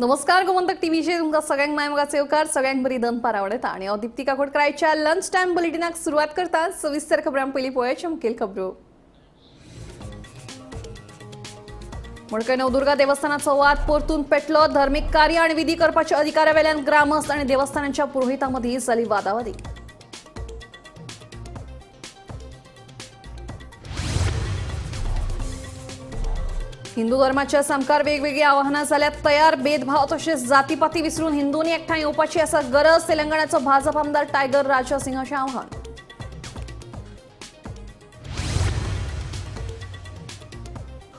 नमस्कार, गोमंतक टीव्हीचेर तुमकां सगळ्यांक मायमोगाचो येवकार. सगळ्यांक बरी दनपार आवडटा आनी हांव दीप्ती काकोडकर लंच टायम बुलेटिनाक सुरवात करता. सविस्तर खबरां पयलीं पळोवया मुखेल खबरो. मडकय नवदुर्गा देवस्थानाचो वाद परतून पेटलो. धर्मीक कार्य आनी विधी करपाच्या अधिकारा वेल्यान ग्रामस्थ आनी देवस्थानाच्या पुरोहितां मदीं जाली वादावादी. हिंदू धर्माच्या सामकार वेगवेगळी आव्हानां जाल्यार तयार. भेदभाव तशेंच जातीपाती विसरून हिंदूंनी एकठांय येवपाची आसा गरज. तेलंगणाचो भाजप आमदार टायगर राजा सिंग अशें आव्हान.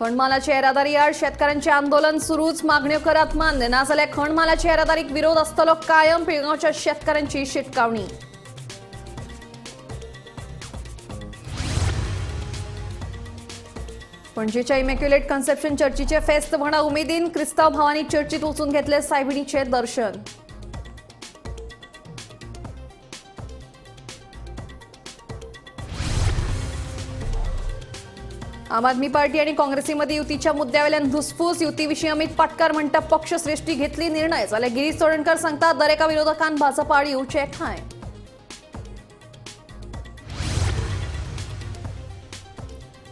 खणमालाची येरादारी आड शेतकारांचें आंदोलन सुरूच. मागण्यो करात मान्य, नाजाल्यार खणमालाची येरादारीक विरोध आसतलो कायम. पिळगांवच्या शेतकारांची शिटकावणी. पणजेच्या इमॅक्युलेट कन्सेप्शन चर्चीचे फेस्त व्हडा उमेदीन. क्रिस्तांव भावांनी चर्चीत वचून घेतले सायबिणीचे दर्शन. आम आदमी पार्टी आणि काँग्रेसीमध्ये युतीच्या मुद्द्यावेल्यान धुसफूस. युतीविषयी अमित पाटकार म्हणटा पक्षश्रेष्ठी घेतली निर्णय, जाल्यार गिरीश चोडणकर सांगता दरेका विरोधकान भाजप आड येवचें एकठांय.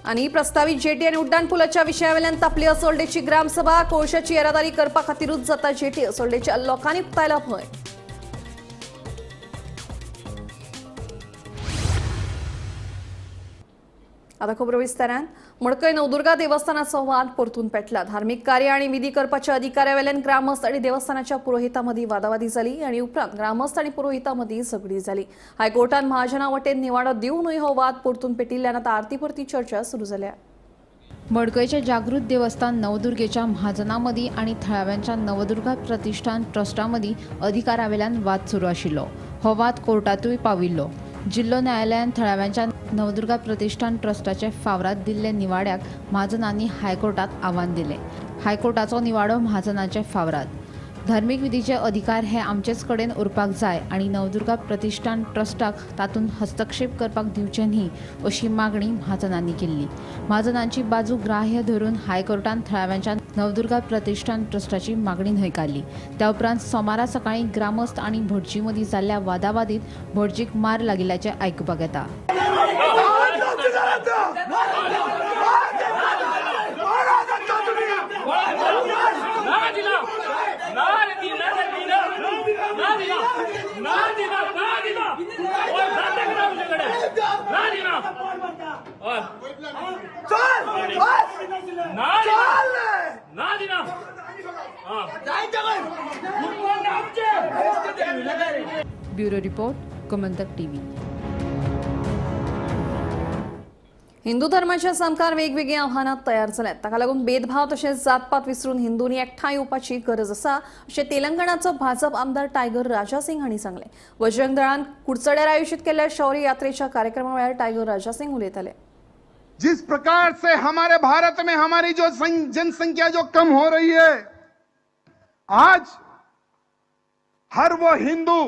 आणि प्रस्तावित जेटी आणि उड्डाण पुलाच्या विषयावेल्यान तापली असोल्डेची ग्रामसभा. कोळशाची येरादारी करपा खातीरूच जाता जेटी. असोल्डेच्या लोकांनी उक्तायला भंय. आता खबरो विस्तारान. मडकय नवदुर्गा देवस्थानाचो वाद परतून पेटला. धार्मिक कार्य आणि विधी करपाच्या अधिकाऱ्यावेल्यान ग्रामस्थ आणि देवस्थानाच्या पुरोहितामदी वादावादी जाली आणि उपरांत ग्रामस्थ आणि पुरोहितामदी झगडी जाली. हायकोर्टान महाजना वटेन निवाडो दिवनूय हो वाद परतून पेटिल्ल्यान आतां आरती परती चर्चा सुरू जाल्या. मडकयचे जागृत देवस्थान नवदुर्गेच्या महाजनामदी आनी थळाव्यांच्या नवदुर्गा प्रतिष्ठान ट्रस्टामदी अधिकारावेल्यान वाद सुरू आशिल्लो. हो वाद कोर्टांतूय पाविल्लो. जिल्लो न्यायालयान थळाव्यांच्या नवदुर्गा प्रतिष्ठान ट्रस्टाचे फावराद दिल्ले निवाड्याक महाजनांनी हायकोर्टात आव्हान दिलें. हायकोर्टाचो निवाडो महाजनाचे फावराद. धार्मीक विधीचे अधिकार हे आमचेच कडेन उरपाक जाय आनी नवदुर्गा प्रतिष्ठान ट्रस्टाक तातूंत हस्तक्षेप करपाक दिवचे न्ही अशी मागणी महाजनांनी केल्ली. महाजनांची बाजू ग्राह्य धरून हायकोर्टान थळाव्यांच्या नवदुर्गा प्रतिष्ठान ट्रस्टाची मागणी न्हयकारली. त्या उपरांत सोमारा सकाळीं ग्रामस्थ आनी भटजी मदीं जाल्ल्या वादावादीत भटजीक मार लागिल्ल्याचें आयकुपाक येता. Bureau report, Gomantak TV. Hindu धर्माच्या सामकार वेगवेगळी आव्हानां तयार जाल्यात. ताका लागून भेदभाव तशेंच जातपात विसरून हिंदूंनी एकठांय येवपाची गरज आसा अशें तेलंगणाचो भाजप आमदार टायगर राजा सिंग हांणी सांगलें. बजरंग दळान कुडचड्यार आयोजीत केल्ल्या शौर्य यात्रेच्या कार्यक्रमा वेळार टायगर राजा सिंग उलयताले. जिस प्रकार से हमारे भारत में हमारी जो जनसंख्या जो कम हो रही है, आज हर वो हिंदू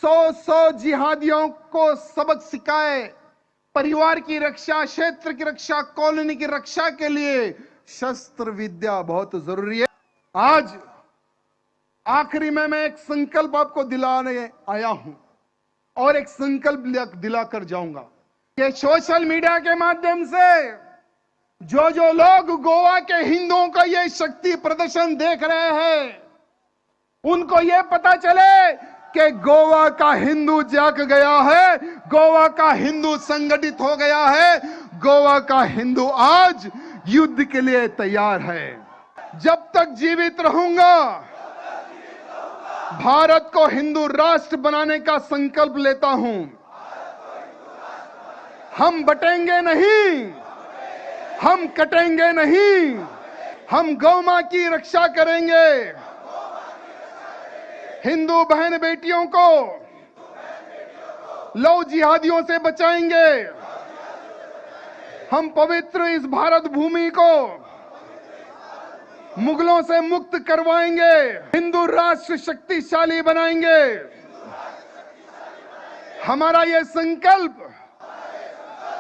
100-100 जिहादियों को सबक सिखाए, परिवार की रक्षा, क्षेत्र की रक्षा, कॉलोनी की रक्षा के लिए शस्त्र विद्या बहुत जरूरी है. आज आखिरी में मैं एक संकल्प आपको दिलाने आया हूं और एक संकल्प दिलाकर जाऊंगा कि सोशल मीडिया के माध्यम से जो जो लोग गोवा के हिंदुओं का ये शक्ति प्रदर्शन देख रहे हैं, उनको ये पता चले कि गोवा का हिंदू जाग गया है, गोवा का हिंदू संगठित हो गया है, गोवा का हिंदू आज युद्ध के लिए तैयार है. जब तक जीवित रहूंगा भारत को हिंदू राष्ट्र बनाने का संकल्प लेता हूं. हम बटेंगे नहीं, हम कटेंगे नहीं, हम गौ मां की रक्षा करेंगे. हिंदू बहन बेटियों को लव जिहादियों से बचाएंगे. हम पवित्र इस भारत भूमि को मुगलों से मुक्त करवाएंगे. हिंदू राष्ट्र शक्तिशाली बनाएंगे. हमारा ये संकल्प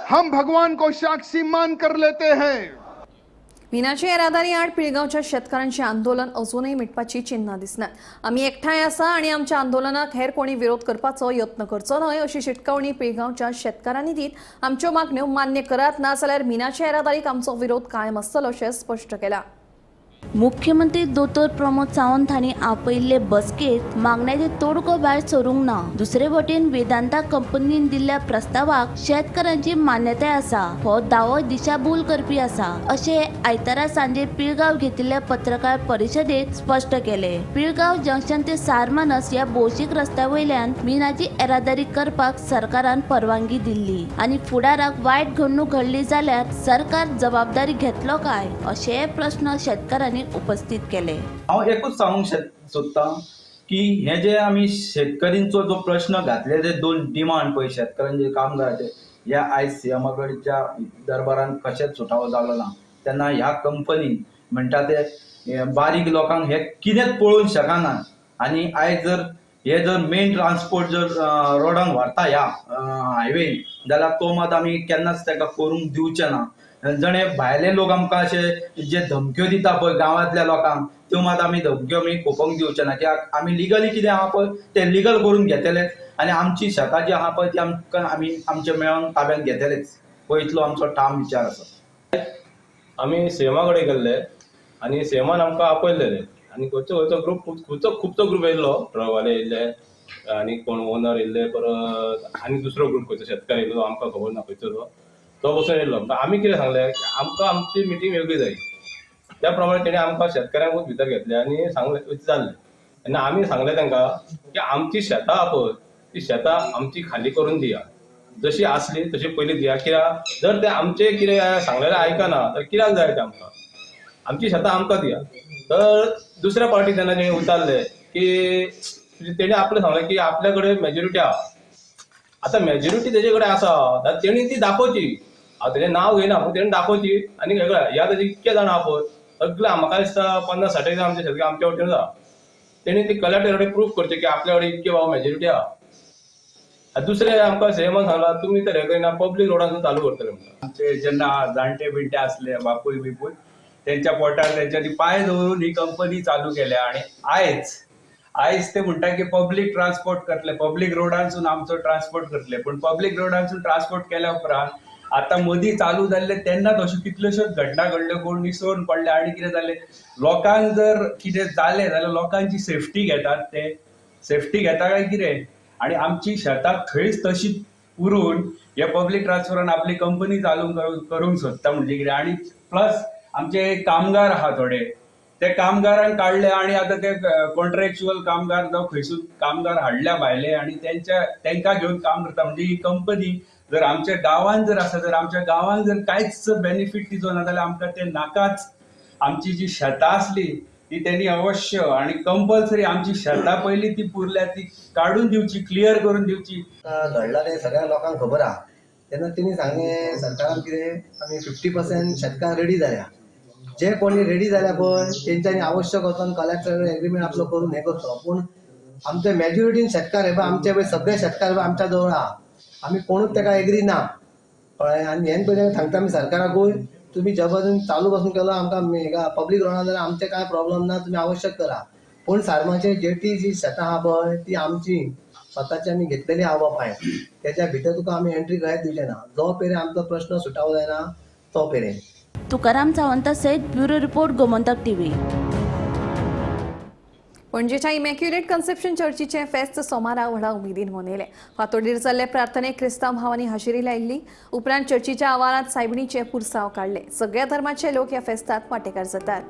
हम भगवान को साक्षी मान कर लेते हैं. मिनाची येरादारी आड पिळगांवच्या शेतकारांचें आंदोलन अजूनय मिटपाची चिन्हां दिसनात। आमी एकठांय आसा आनी आमच्या आंदोलनाक हेर कोणी विरोध करपाचो यत्न करचो न्हय अशी शिटकावणी पिळगांवच्या शेतकारांनी दीत आमच्यो मागण्यो मान्य करात, ना जाल्यार मिनाची येरादारीक आमचो विरोध कायम आसतलो अशें स्पश्ट केलां। मुख्यमंत्री दोतोर प्रमोद सावंत हांणी आपयिल्ले बसकेत मागण्याचे तोडगो भायर सरूंक ना। दुसरे वटेन वेदांता कंपनीन दिल्ल्या प्रस्तावाक शेतकारांची मान्यताय आसा, हो दावो दिशाभूल करपी आसा अशें आयतारा सांजे पिळगांव घेतिल्ल्या पत्रकार परिशदेत स्पश्ट केले। पिळगांव जंक्शन ते सारमानस ह्या भौशीक रस्त्या वयल्यान मिनाची येरादारी करपाक सरकारान परवानगी दिल्ली आनी फुडाराक वायट घडणूक घडली जाल्यार सरकार जबाबदारी घेतलो काय अशे प्रश्न शेतकारांनी उपस्थित केले। हांव एकूच सांगूंक सोदतां की हे जे आमी शेतकऱ्यांचो जो प्रश्न घातले जे दोन डिमांड पळय शेतकऱ्यांचे कामगाराचे ह्या आयज सीएमा कडच्या दरबारान कशेंच सुटावो जालो ना। तेन्ना ह्या कंपनीन म्हणटा ते बारीक लोकांक हे कितेंच पळोवंक शकना आनी आयज जर हे जर मेन ट्रान्सपोर्ट जर रोडान व्हरता ह्या हायवेन जाल्यार तो मात आमी केन्नाच ताका करूंक दिवचे ना। जणे भायले लोक आमकां अशे जे धमक्यो दिता पळय गांवांतल्या लोकांक त्यो मात आमी धमक्यो आमी खोपोंक दिवचे ना, कित्याक आमी लिगली कितें आहा पळय तें लिगल करून घेतलेच आनी आमची शेतां जी आहा पळय ती आमकां आमी आमचे मेळोन ताब्यांत घेतलेच, हो इतलो आमचो ठाम विचार आसा। आमी सीएमा कडेन गेल्ले आनी सीएमान आमकां आपयल्लेले आनी खंयचो खंयचो ग्रूप खुबचो खुबचो ग्रूप येयल्लो, ट्रकवाले येयल्ले आनी कोण ओनर येयल्ले, परत आनी दुसरो ग्रूप खंयचो शेतकार येयल्लो आमकां खबर ना खंयचो तो बसून येयल्लो। आमी कितें सांगलें आमकां आमची मिटींग वेगळी जाय, त्या प्रमाणे तेणी आमकां शेतकऱ्यांकूच भितर घेतले आनी सांगलें विचारलें तेन्ना आमी सांगलें तांकां की आमची शेतां आहा पळय ती शेतां आमची खाली करून दिया, जशी आसली तशी पयलीं दिया, कित्याक जर ते आमचें कितें सांगलेलें आयकना तर कित्याक जाय तें आमकां, आमची शेतां आमकां दिया। तर दुसऱ्या पार्टी तेन्ना तेणी विचारलें की तेणी आपलें सांगलें की आपल्या कडेन मेजोरिटी आहा, आतां मेजोरिटी तेजे कडेन आसा जाल्यार तेणी ती दाखोवची, हांव तेजें नांव घेयना पूण तेणी दाखोवची आनी ह्या ताजे इतके जाण आहा पळय सगळे म्हाका दिसता 50-60 जाण आमचे शेतकरी आमच्या वटेन आहा, तेणी ती कलेक्टर कडेन प्रूफ करचें की आपल्या कडेन इतके बाबा मेजोरिटी आहा। दुसरें आमकां सीएमान सांगलां तुमी तर हें करिना पब्लीक रोडांसून चालू करतले म्हणटा। आमचे जेन्ना जाणटे बिणटे आसले बापूय बिपूय तेंच्या पोटार तेंच्यांनी पांय दवरून ही कंपनी चालू केल्या आनी आयज ते म्हणटा की पब्लीक ट्रान्सपोर्ट करतले, पब्लीक रोडांसून आमचो ट्रान्सपोर्ट करतले, पूण पब्लीक रोडांसून ट्रान्सपोर्ट केल्या उपरांत आतां मदीं चालू जाल्ले तेन्नाच अश्यो कितल्योश्योच घटना घडल्यो, कोण निसरून पडले आनी कितें जालें, लोकांक जर कितें जालें जाल्यार लोकांची सेफ्टी घेतात, ते सेफ्टी घेता काय कितें, आनी आमची शेतां थंयच तशी उरून हे पब्लीक ट्रान्सपोर्टान आपली कंपनी चालू करूंक सोदता म्हणजे कितें। आनी प्लस आमचे कामगार आहा थोडे, ते कामगारांक काडले आनी आतां ते कॉन्ट्रॅक्च्युअल कामगार जावं खंयसून कामगार हाडल्या भायले आनी तेंकां घेवन काम करता, म्हणजे ही कंपनी जर आमच्या गांवांत जर आसा तर आमच्या गांवांत जर कांयच बेनिफीट तिचो ना जाल्यार आमकां ते नाकाच। आमची जी शेतां आसली ती तेणी अवश्य आनी कंपल्सरी आमची शेतां पयलीं ती पुरल्या ती काडून दिवची, क्लियर करून दिवची। घडला तें सगळ्या लोकांक खबर आहा, तेन्ना तेणी सांगलें सरकारान कितें आमी 50% शेतकार रेडी जाल्या, जे कोणी रेडी जाल्या पळय तेंच्यांनी आवश्यक वचोन कलेक्टर एग्रीमेंट आपलो करून हें करचो, पूण आमचे मेजोरिटीन शेतकार हे पळय आमचे पळय सगळे शेतकार पळय आमच्या जवळ आहा, आमी कोणूच ताका एग्री ना, कळ्ळें। आनी हेन पयलीं सांगता आमी सरकाराकूय तुमी जबरदस्तीन चालू पासून केलो आमकां पब्लीक रोडान जाल्यार आमचें कांय प्रॉब्लम ना, तुमी आवश्यक करा, पूण सारमाचे जेटी जी शेतां आहा पळय ती आमची स्वताची आमी घेतलेली आहा बापाय, तेच्या भितर तुका आमी एंट्री कांयच दिवचे ना, जो पेरेन आमचो प्रश्न सुटावो जायना तो पेरेन। तुकाराम सावंता सहित ब्युरो रिपोर्ट, गोमंतक टीव्ही। पणजेच्या इमॅक्युलेट कन्सेप्शन चर्चीचे फेस्त सोमारा व्हडा उमेदीन मनयलें। फातोडीर जाल्ले प्रार्थनेक क्रिस्तांव भावांनी हाजेरी लायिल्ली। उपरांत चर्चीच्या आवारांत सायबिणीचे पुरसांव काडले। सगळ्या धर्माचे लोक ह्या फेस्तांत वांटेकार जातात।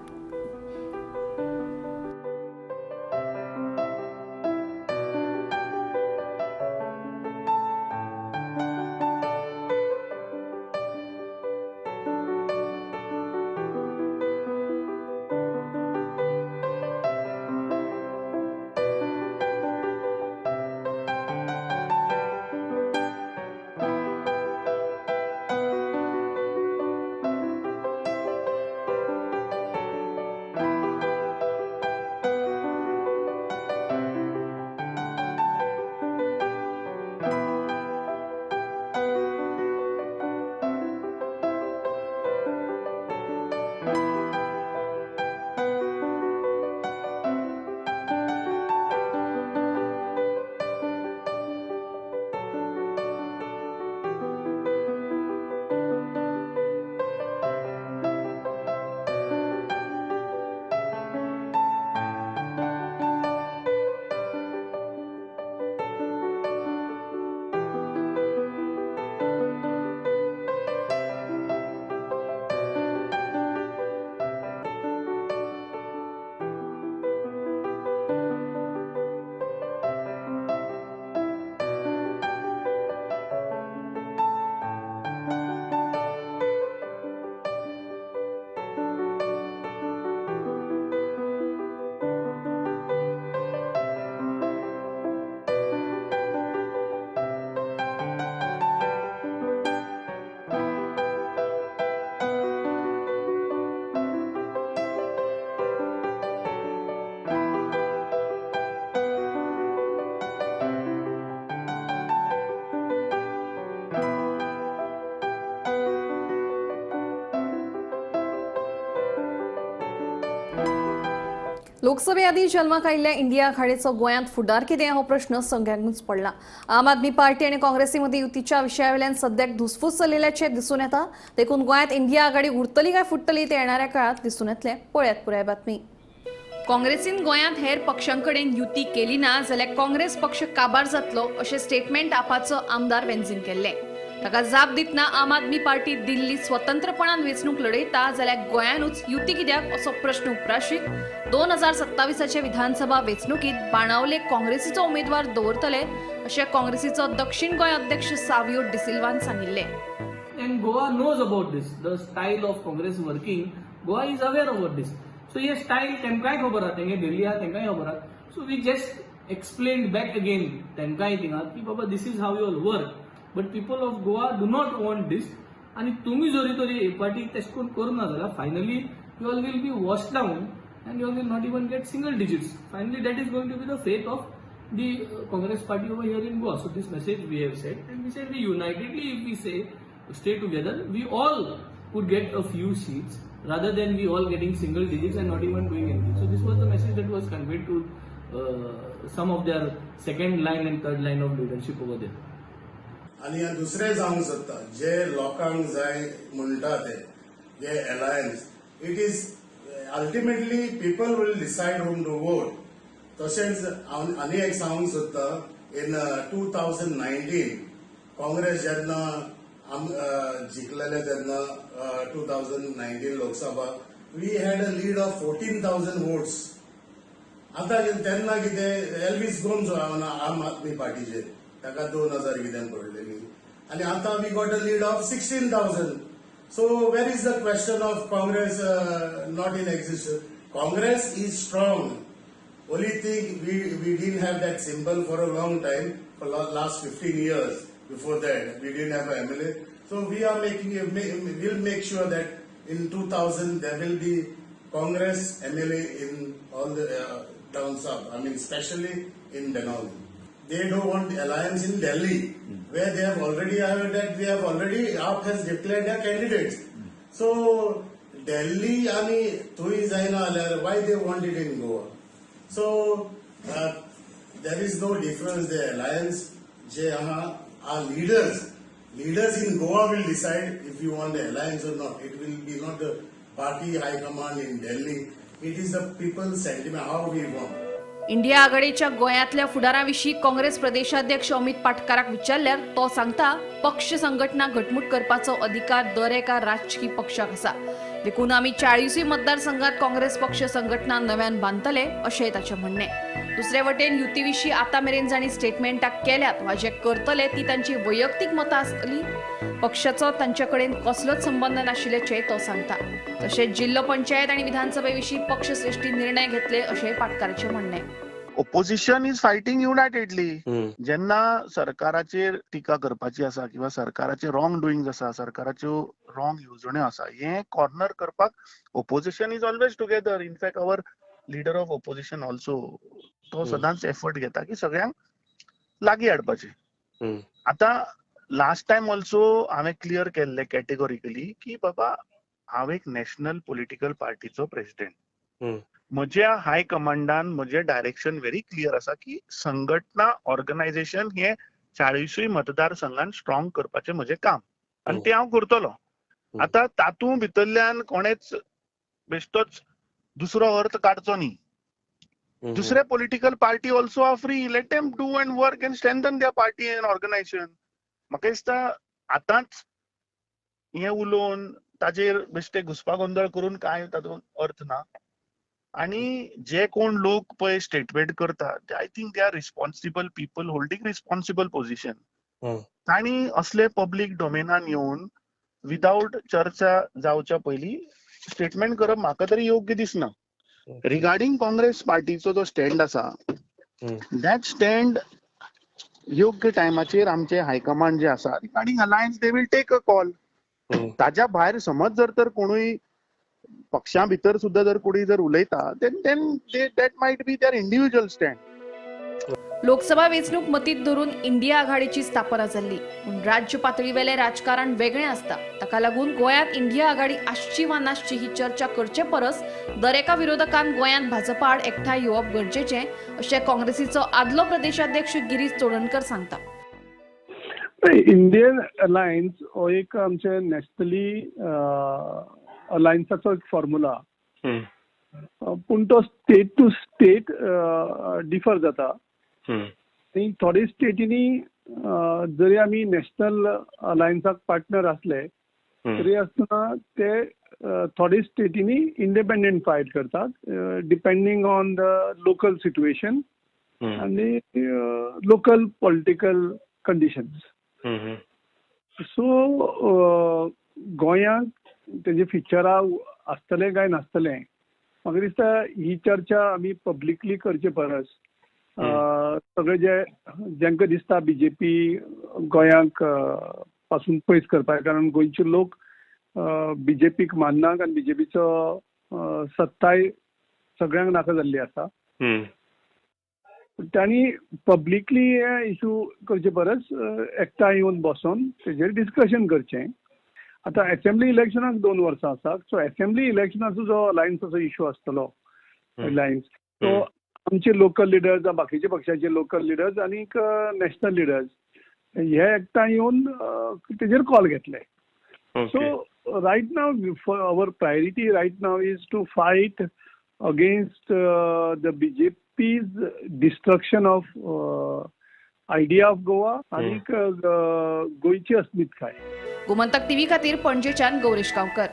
लोकसभे आदीं जल्माक आयिल्ल्या इंडिया आघाडीचो गोंयांत फुडार कितें हो प्रश्न सगळ्यांकूच पडला. आम आदमी पार्टी आनी काँग्रेसी मदीं युतीच्या विशया वयल्यान सद्याक धुसफूस चलिल्ल्याचें दिसून येता. देखून गोंयांत इंडिया आघाडी उरतली काय फुट्टली तें येणाऱ्या काळांत दिसून येतलें. पळयात पुराय बातमी. काँग्रेसीन गोंयांत हेर पक्षां कडेन युती केली ना जाल्यार काँग्रेस पक्ष काबार जातलो अशें स्टेटमेंट आपाचो आमदार वेन्झीन केल्लें. ताका जाप दितना आम आदमी पार्टी दिल्ली स्वतंत्रपणान वेंचणूक लढयता जाल्यार गोंयानूच युती कित्याक असो प्रश्न उप्राशीत 2027 विधानसभा वेंचणुकीत बाणावले काँग्रेसीचो उमेदवार दवरतले अशें काँग्रेसीचो दक्षिण गोंय अध्यक्ष सावियो डिसिल्वान सांगिल्लें. And Goa knows about this. The style of Congress working, Goa is aware about this. So hey style तेमकांय खबर आहा, तेंगे दिल्ली आहा तेंकांय खबर आहा. So we just explain back again तेंकांय थिंगा की बाबा, this is how you all work, but people of Goa do not want this. आनी तुमी जरी तरी एक पार्टी तशें करून करूना जाल्यार finally you all will be wash down and you all will not even get single digits. Finally, that is going to be the fate of the Congress party over here in Goa. So this message we have said, and we said we unitedly, if we say stay together, we all could get a few seats rather than we all getting single digits and not even doing anything. So this was the message that was conveyed to some of their second line and third line of leadership over there. आनी हें दुसरें जावंक सोदता जे लोकांक जाय म्हणटा ते जे alliance, it is ultimately people will decide whom to vote. तशेंच हांव आनी एक सांगूंक सोदता, इन 2019 काँग्रेस जेन्ना आम जिखलेले तेन्ना 2019 Lok Sabha, we had a lead of 14,000 votes. आतां तेन्ना कितें, एल्वीस गोम्स आम आदमी पार्टीचेर ताका 2000 कितें पडलेली आनी आतां we got a lead of 16,000. So where is the question of Congress not in exist? Congress is strong. Only thing, we didn't have that symbol for a long time, for last 15 years. Before that, we didn't have a MLA. So we are making we'll make sure that in 2000 there will be Congress MLA in all the down south, I mean, especially in Benaulim. They don't want alliance in Delhi, where they have already have that we have already, AAP has declared their candidates. So Delhi आणि थंय जायना जाल्यार why they want it in Goa? So there is no difference. The alliance जे आहा, our leaders in Goa will decide if you want the alliance or not. It will be not the party high command in Delhi. It is the people's sentiment, how we want. India आघाडीच्या गोंयांतल्या फुडारा विशीं काँग्रेस प्रदेशाध्यक्ष अमित पाटकाराक विचारल्यार तो सांगता, पक्ष संघटना घटमूट करपाचो अधिकार दर एका राजकी पक्षाक आसा. देखून आमी 40ूय मतदारसंघात काँग्रेस पक्ष संघटना नव्यान बांदतले अशेंय ताचें म्हणणें. दुसरे वटेन युती विशीं आतां मेरेन जांणी स्टेटमेंटां केल्यात वा जे करतले ती तांची वैयक्तीक मतां आसतली. पक्षाचो तांचे कडेन कसलोच संबंद नाशिल्ल्याचें तो सांगता. तशेंच जिल्लो पंचायत आनी विधानसभे विशीं पक्षश्रेश्ठी निर्णय घेतले अशें पाटकाराचें म्हणणें. Opposition is fighting unitedly. जेन्ना सरकाराचेर टिका करपाची आसा किंवा सरकाराचे रॉंग डुईंग आसा, सरकाराच्यो रॉंग येवजण्यो आसा, हे कॉर्नर करपाक opposition is always together. In fact, our leader of opposition also, तो सदांच एफर्ट घेता की सगळ्यांक लागीं हाडपाचे. आतां लास्ट टायम ऑल्सो हांवें क्लियर केल्लें कॅटेगॉरिकली की बाबा, हांव एक नॅशनल पॉलिटिकल पार्टीचो प्रेसिडेंट. म्हज्या हाय कमांडान म्हजें डायरेक्शन व्हेरी क्लियर आसा की संघटना, ऑर्गनायझेशन हे 40ूय मतदारसंघान स्ट्रॉंग करपाचें म्हजें काम आनी तें हांव करतलो. आतां तातूंत भितरल्यान कोणेच बेश्टोच दुसरो अर्थ काडचो न्ही. दुसरे political party also are free. Let them do and work and strengthen their party and organization. म्हाका दिसता आतांच हें उलोवन ताजेर बेश्टे घुसपा गोंदळ करून कांय तातूंत अर्थ ना. आणि जे कोण लोक पळय स्टेटमेंट करता, I think they are responsible people holding responsible position. तांणी असले पब्लीक डोमेनान येवन विदाउट चर्चा जावच्या पयलीं स्टेटमेंट करप म्हाका तरी योग्य दिसना. रिगार्डिंग काँग्रेस पार्टीचो जो स्टँड आसा, that stand योग्य टायमाचेर आमचे हायकमांड जे आसा, regarding alliance they will take a call. ताज्या भायर समज जर तर कोणूय पक्षा भितर सुद्धा जर कोणी जर उलयता, then that might be their individual stand. Lok Sabha वेंचणूक मतींत धरून इंडिया आघाडीची स्थापना जाल्ली, पूण राज्य पातळीवेलें राजकारण वेगळें आसता. ताका लागून गोंयांत इंडिया आघाडी आसची वा नासची ही चर्चा करचे परस दरेका विरोधकान गोंयांत भाजपा आड एकठांय येवप गरजेचें अशें काँग्रेसीचो आदलो प्रदेशाध्यक्ष गिरीश चोडणकर सांगता. इंडियन अलायन्स हो एक आमचे नॅशनली अलायन्साचो एक फॉर्मुला, पूण तो स्टेट टू स्टेट डिफर जाता. आनी थोडे स्टेटींनी जरी आमी नॅशनल अलायन्साक पार्टनर आसले तरी आसतना ते थोडे स्टेटींनी इंडिपेंडंट फायट करतात, depending on the local situation आनी local political conditions. So गोंयांत तेजे फिचरां आसतलें काय नासतलें म्हाका दिसता ही चर्चा आमी पब्लिकली करचे परस सगळे जे जांकां दिसता बीजेपी गोंयांक पासून पयस करपाक, कारण गोंयचे लोक बीजेपीक माननात आनी बीजेपीचो सत्ताय सगळ्यांक नाका जाल्ली आसा. तांणी पब्लिकली हे इशू करचे परस एकठांय येवन बसोन तेजेर डिस्कशन करचें. आतां एसेंब्ली इलेक्शनाक 2 वर्सां आसा, सो एसेंब्ली इलेक्शनाचो जो अलायन्साचो इशू आसतलो अलायन्स तो आमचे लोकल लिडर्स, बाकीचे पक्षाचे लोकल लिडर्स आनीक नॅशनल लिडर्स हे एकठांय येवन तेजेर कॉल घेतले. So right now our priority right now is to fight against the BJP's destruction of idea of Goa आनीक गोंयची अस्मिताय. गोमंतक टीव्ही खातीर पणजेच्यान गौरेश गांवकर.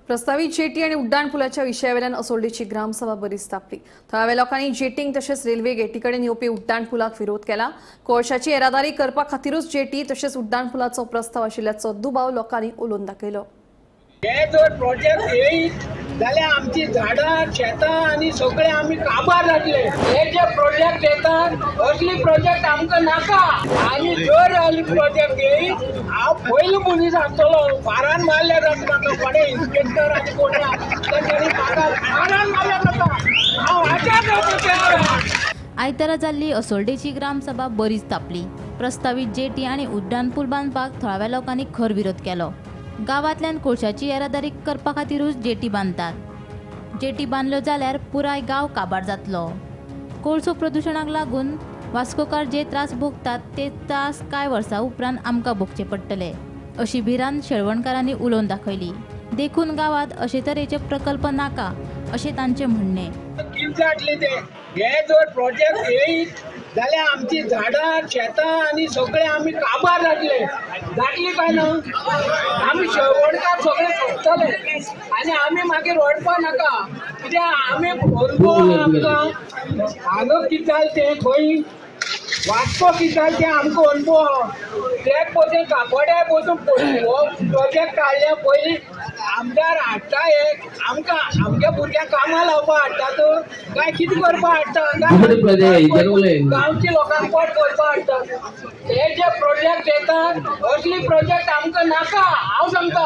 प्रस्तावित जेटी आणि उड्डाण पुलाच्या विशयावेल्यान असोल्डेची ग्रामसभा बरीच तापली. थळाव्या लोकांनी जेटींक तशेंच रेल्वे गेटीकडेन येवपी उड्डाण पुलाक विरोध केला. कोळशाची येरादारी करपा खातीरूच जेटी तशेंच उड्डाण पुलाचो प्रस्ताव आशिल्ल्याचो दुबाव लोकांनी उलोवन दाखयलो. हे जर प्रोजेक्ट येयत जाल्यार आमची झाडां शेतां आनी सगळे आमी काबार जातले. हे जे प्रोजेक्ट येतात असली प्रोजेक्ट आमकां नाका. आनी जर असली प्रोजेक्ट येयत हांव पयलो पुलीस आसतलो, फारान मारल्यार जाता म्हाका, कोणे इन्स्पेक्टर आनी कोण तांच्यांनी म्हाका फारान मारल्यार जाता, हांव आचार जाता. आयतारा जाल्ली असोल्डेची ग्रामसभा बरीच तापली. प्रस्तावीत जेटी आनी उड्डाण पूल बांदपाक थळाव्या लोकांनी खर विरोध केलो. गांवांतल्यान कोळशाची येरादारी करपा खातीरूच जेटी बांदतात. जेटी बांदल्यो जाल्यार पुराय गांव काबार जातलो. कोळसो प्रदुशणाक लागून वास्कोकार जे त्रास भोगतात ते त्रास कांय वर्सां उपरांत आमकां भोगचे पडटले अशी भिरांत शेळवणकारांनी उलोवन दाखयली. देखून गांवांत अशे तरेचे प्रकल्प नाका अशें तांचें म्हणणें. ते हे जर प्रोजेक्ट येयत जाल्यार आमची झाडां शेतां आनी सगळे आमी काबार जातले. जातली काय ना? आमी शेवणकार सगळे सोंपतले आनी आमी मागीर रडपा नाका, कित्याक आमी अनुभव आमकां हांगा कितें जालें तें खंय वास्को कितें जालें तें आमकां अनुभव आहा. ट्रॅक पसून काकोड्या पसून हो प्रोजेक्ट काडल्या पयलीं आमदार हाडटा हे आमकां आमच्या भुरग्यांक कामां लावपा हाडटात काय कितें करपा हाडटा, गांवच्या लोकांक पोट भरपा हाडटा. हे जे प्रोजेक्ट येतात असली प्रोजेक्ट आमकां नाका, हांव सांगता.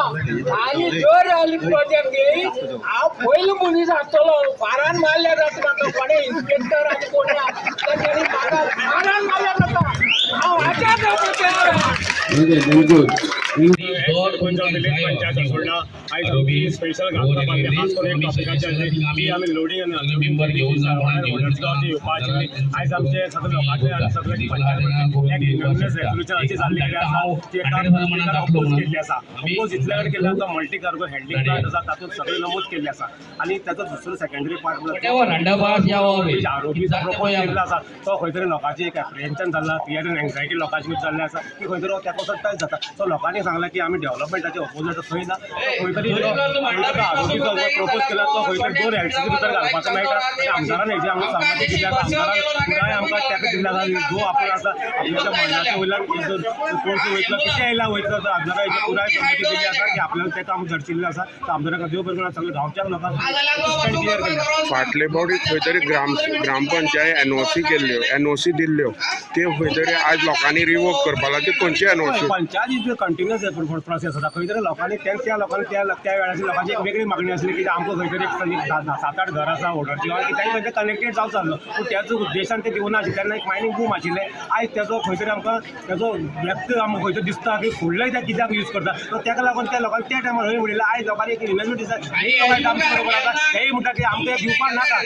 आनी जर असली प्रोजेक्ट येयत हांव पयलो पुलीस आसतलो, फारान मारल्यार जाता म्हाका, कोणे इन्स्पेक्टर आनी कोण तांच्यांनी म्हाका फारान मारल्यार जाता, हांव आचार जाता. पंचायत असोल्डा आयज आमची स्पेशल ग्रामसभा खास करून एक टॉपिकाचेर की आमी लोडींग आनी अनलोडींग येवपा आशिल्ली. आयज आमचे सगळे लोकांचे आनी सगळे पंचायत एक युनानिमस रेजोल्युशन अशी जाल्ली कितें आसा ती एका अपोज केल्ली आसा. अपोज इतल्या कडेन केल्ले आसा मल्टी कार्गो हँडलिंग प्लांट आसा तातूंत सगळे नमूद केल्ले आसा आनी ताचो दुसरो सेकंडरी पार्ट म्हणल्यार आरोपी प्रपोज केल्लो आसा तो खंय तरी लोकांची एक एप्रिहेन्शन जाल्ला, फियर एन्ड एन्जायटी लोकांची जाल्ली आसा की खंय तरी ताका वचून टच जाता. सो लोकांनी सांगलां की आमी डेव्हलपमेंटाचे ओपोजीट थंय ना, खंय तरी आरोपीचो प्रपोज केला तो खंय तरी 2 एलसीसी भितर घालपाचो मेळटा. आनी आमदारान हेजें आमकां सांगपाचें कित्याक आमदारान पुराय आमकां ताका दिल्लें आसा जो आपूण आसा आपल्याच्या म्हणण्याच्या वयल्यान कोर्स वयतलो कितें आयला वयतलो तर आमदारान हेची पुराय संमती दिल्ली आसा की आपल्याला तें काम दर्शिल्लें आसा. तर आमदाराक देव बरें करून सगळ्या गांवच्या लोकांक क्लियर केलें. फाटले फावटी खंय तरी ग्रामपंचायत एनओसी केल्ल्यो, एनओसी दिल्ल्यो त्यो खंय तरी आज लोकांनी रिवोक करपाक लागली. खंयची NOC? Panchayat is continuous process. आसा. खंय तरी लोकांनी त्या लोकांनी त्या वेळाची लोकांची एक वेगळी मागणी आसली की आमकां खंय तरी एक 7-8 घर आसा वॉटरची की तांकां खंय तरी कनेक्टेड जावचो आसलो, पूण त्याचो उद्देशान ते दिवना आशिल्ले. तेन्ना एक मायनींग बूम आशिल्लें. आयज तेजो खंय तरी आमकां तेजो व्यक्त आमकां खंय तरी दिसता की फुडले ते कित्याक यूज करता. सो ताका लागून त्या लोकांनी त्या टायमार हय म्हणिल्लें. आयज लोकांनी एक इन्वेस्टमेंट दिसा आमच्या बरोबर आसा, हेय म्हणटा की आमकां दिवपाक नाका.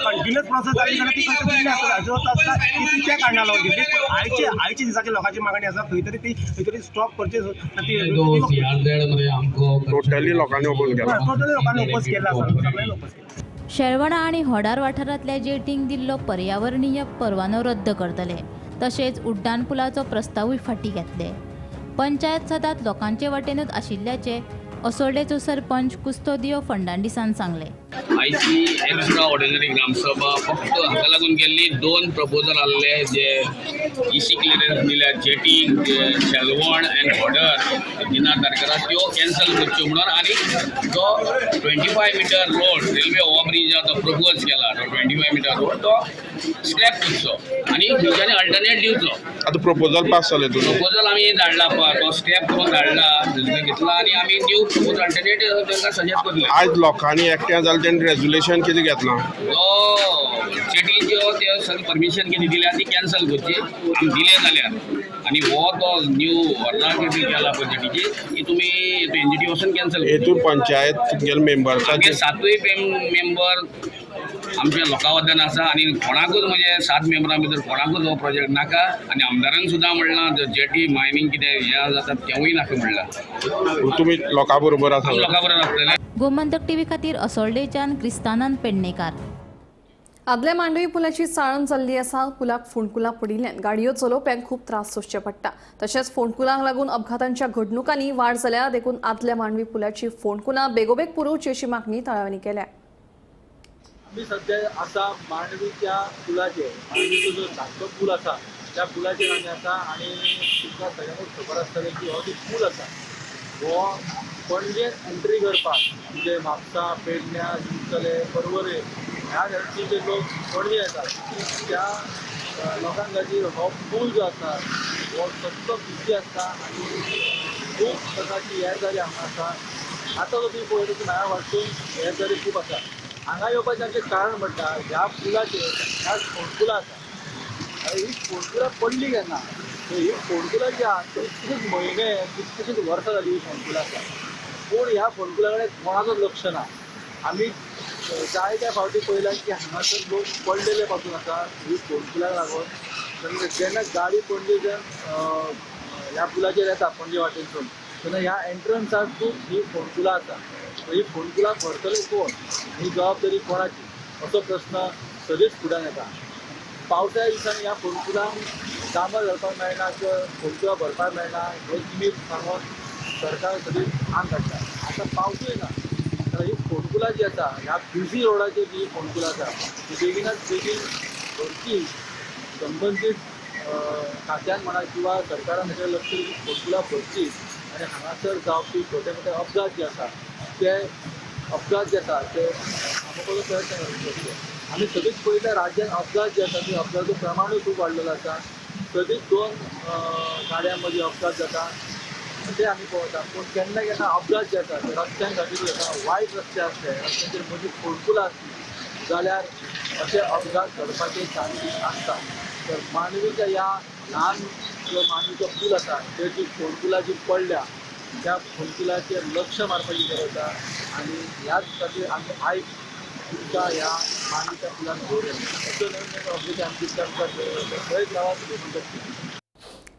कंटिन्युअस प्रोसेस जाली जाल्यार ती खंय तरी आसता आसता की त्या कारणाक लागून दिली. पूण आयच्या दिसाची लोकांची मागणी आसा खंय तरी ती खंय तरी स्टॉप करची. टोटली लोकांनी ओपोज केला, टोटली लोकांनी ओपोज केला आसा, सगळ्यांनी ओपोज केला. शेळवणा आनी होडार वाठारांतल्या जेटींक दिल्लो पर्यावरणीय परवानो रद्द करतले, तशेंच उड्डाण पुलाचो प्रस्तावूय फाटीं घेतले. पंचायत सदांच लोकांचे वटेनूच आशिल्ल्याचें असोल्डेचो सरपंच कुस्तोदियो फर्नांडीसान सांगलें. आयची एक्स्ट्रा ऑर्डिनरी ग्रामसभा फक्त हाका लागून केल्ली. 2 प्रपोजल आहले जे इसी क्लियरन्स दिल्या जेटी शेलवण एंड बॉर्डर दिनार तारखेला त्यो कॅन्सल करच्यो म्हणून, आनी जो 25 मिटर रोड रेल्वे ओव्हरब्रीज तो प्रपोज केला तो 25 मिटर रोड तो स्क्रॅप करचो आनी खंयच्यानी अल्टरनेट दिवचो. आतां प्रपोजल पास जालें, प्रपोजल आमी धाडला पळय, तो स्क्रॅप करून धाडला घेतला आनी आमी न्यू प्रपोजल अल्टरनेट तांकां सजेस्ट करले. आयज लोकांनी एकठांय जालें तेणें रेजोल्युशन कितें घेतलां? जेटीच्यो ते सगळें परमिशन कितें दिल्या ती कॅन्सल करची आमी दिलें जाल्यार, आनी हो तो न्यू व्हरला कितें केला पळय जेटीची ती तुमी एनजीटी वचून कॅन्सल. हेतून पंचायत तुमगेले मेंबर्साचे 7 मेंबर आमच्या लोकां वटेन आसा आनी कोणाकूच म्हणजे 7 मेंबरां भितर कोणाकूच हो प्रोजेक्ट नाका. आनी आमदारांक सुद्दां म्हणलां जेटी मायनींग कितें हें जाता तेंवूय नाका म्हणलां. तुमी लोकां बरोबर आसा, लोकां बरोबर आसतले. गोमंतक टीव्ही खातीर असोल्डेच्यान क्रिस्तानंद पेडणेकार. आदल्या मांडवी पुलाची चाळण जाल्ली आसा. पुलाक फोंडकुलां पडिल्ल्यान गाडयो चलोवप्यांक खूब त्रास सोंसचे पडटा. तशेंच फोंडकुलांक लागून अपघातांच्या घडणुकांनी वाड जाल्या, देखून आदल्या मांडवी पुलाची फोंडकुलां बेगोबेग पुरोवची अशी मागणी थळाव्यांनी केल्या. आमी सद्या आसा मांडवीच्या पुलाचेर. मांडवीचो जो धाकटो पूल आसा त्या पुलाचेर आमी आसा आनी तुमकां सगळ्यांकूच खबर आसतलें की हो जो पूल आसा हो पणजे एंट्री करपाक म्हणजे म्हापसा, पेडण्या, दिवचले, पर्वरे ह्या सायडीचे जे लोक पणजे येतात त्या लोकां खातीर हो पूल जो आसा हो सद्दो बिजी आसता आनी खूब प्रकारची येरादारी हांगा आसा. आतां जो तुमी पळयता ती नव्या वाटून येरादारी खूब आसा. हांगा येवपाचें आमचें कारण म्हणटा ह्या पुलाचेर ह्या फोंडकुलां आसा. ही फोंडकुलां पडली केन्ना? ही फोंडकुलां जी आसा ती कितकेशेच म्हयने, कितकेशेच वर्सां जाली ही फोंडकुलां आसा, पूण ह्या फोंडकुलां कडेन कोणाचोच लक्ष ना. आमी जायत्या फावटी पळयलां की हांगासर लोक पडलेले पासून आसा ही फोंडकुलांक लागून. जेन्ना गाडी पणजेच्यान ह्या पुलाचेर येता पणजे वाटेनसून तेन्ना ह्या एंट्रन्साक खूब ही फोंडकुलां आसा. ही फोंडकुलां भरतले कोण, ही जबाबदारी कोणाची, असो प्रस्न सदींच फुड्यान येता. पावसाळ्या दिसांनी ह्या फोंडकुलांक डांबर घालपाक मेळना किंवा फोंडकुलां भरपाक मेळना हे निमीत सांगून सरकार सदींच आंग काडटा. आतां पावसूय ना तर ही फोंडकुलां जी आसा ह्या बिजी रोडाचेर जी फोंडकुलां आसा ती बेगिनात बेगीन भरची. संबंदीत खात्यान म्हणा किंवा सरकारान हाचेर लक्ष दिवन फोंडकुलां भरची आनी हांगासर जावपी छोटे मोटे अपघात जे आसा ते अपघात जे आसा ते थांबोवपाचो प्रयत्न करचो. आमी सदींच पळयता राज्यांत अपघात जे आसा ते अपघाताचो प्रमाणूय खूब वाडलेलो आसा. सदींच 2 गाडयां मदीं अपघात जाता ते आमी पळयता, पूण केन्ना केन्ना अपघात जे आसा ते रस्त्यां खातीर जाता. वायट रस्ते आसले, रस्त्यांचेर मदीं फोंडकुलां आसली जाल्यार अशे अपघात घडपाचे चान्सीस आसता. तर मांडवीच्या ह्या ल्हान जो मांडवीचो पूल आसा ते जी फोंडकुलां जी पडल्या त्या फोंडकुलाचेर लक्ष मारपाची गरज आसा आनी ह्याच खातीर आमी आयज तुमकां ह्या मांडवीच्या पुलान घेवन अश्यो नवीन नवीन अपडेट आमी तुमकां पळयत रावात.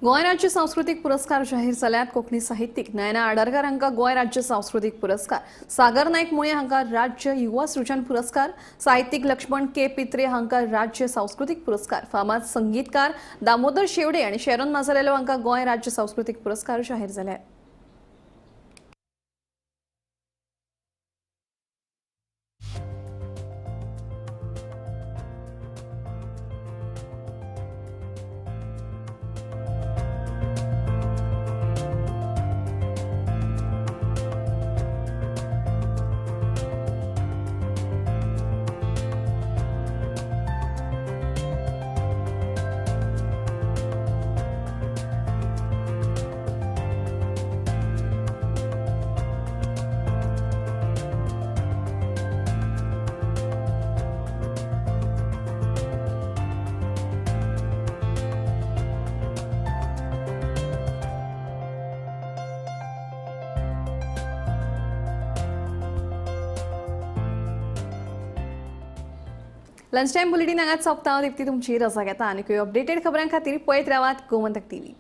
गोंय राज्य सांस्कृतीक पुरस्कार जाहीर जाल्यात. कोंकणी साहित्यीक नयना आडरकर हांकां गोंय राज्य सांस्कृतीक पुरस्कार, सागर नायक मुळे हांकां राज्य युवा सृजन पुरस्कार, साहित्यीक लक्ष्मण के पित्रे हांकां राज्य सांस्कृतीक पुरस्कार, फामाद संगीतकार दामोदर शेवडे आनी शेरोन माजारेलो हांकां गोंय राज्य सांस्कृतीक पुरस्कार जाहीर जाल्यात. लंच टायम बुलेटीन हांगाच सोंपता. हांव दीप्ती तुमची रजा घेता. आनी अपडेटेड खबरां खातीर पळयत रावात गोमंतक टीव्ही.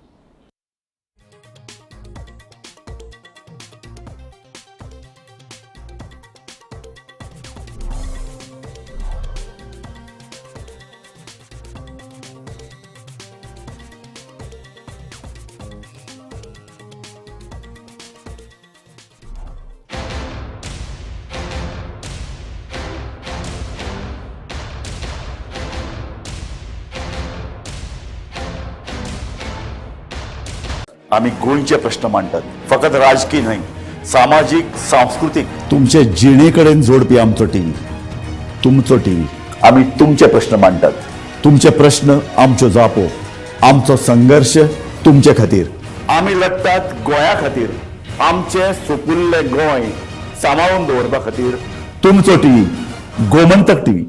आमी गोंयचे प्रश्न मांडटात, फकत राजकीय न्हय, सामाजीक, सांस्कृतीक, तुमचे जिणे कडेन जोडपी आमचो टीव्ही, तुमचो टीव्ही. आमी तुमचे प्रश्न मांडटात, तुमचे प्रश्न आमच्यो जापो, आमचो संघर्श तुमचे खातीर. आमी लढटात गोंया खातीर, आमचें सोपुल्लें गोंय सांबाळून दवरपा खातीर. तुमचो टीव्ही, गोमंतक टीव्ही.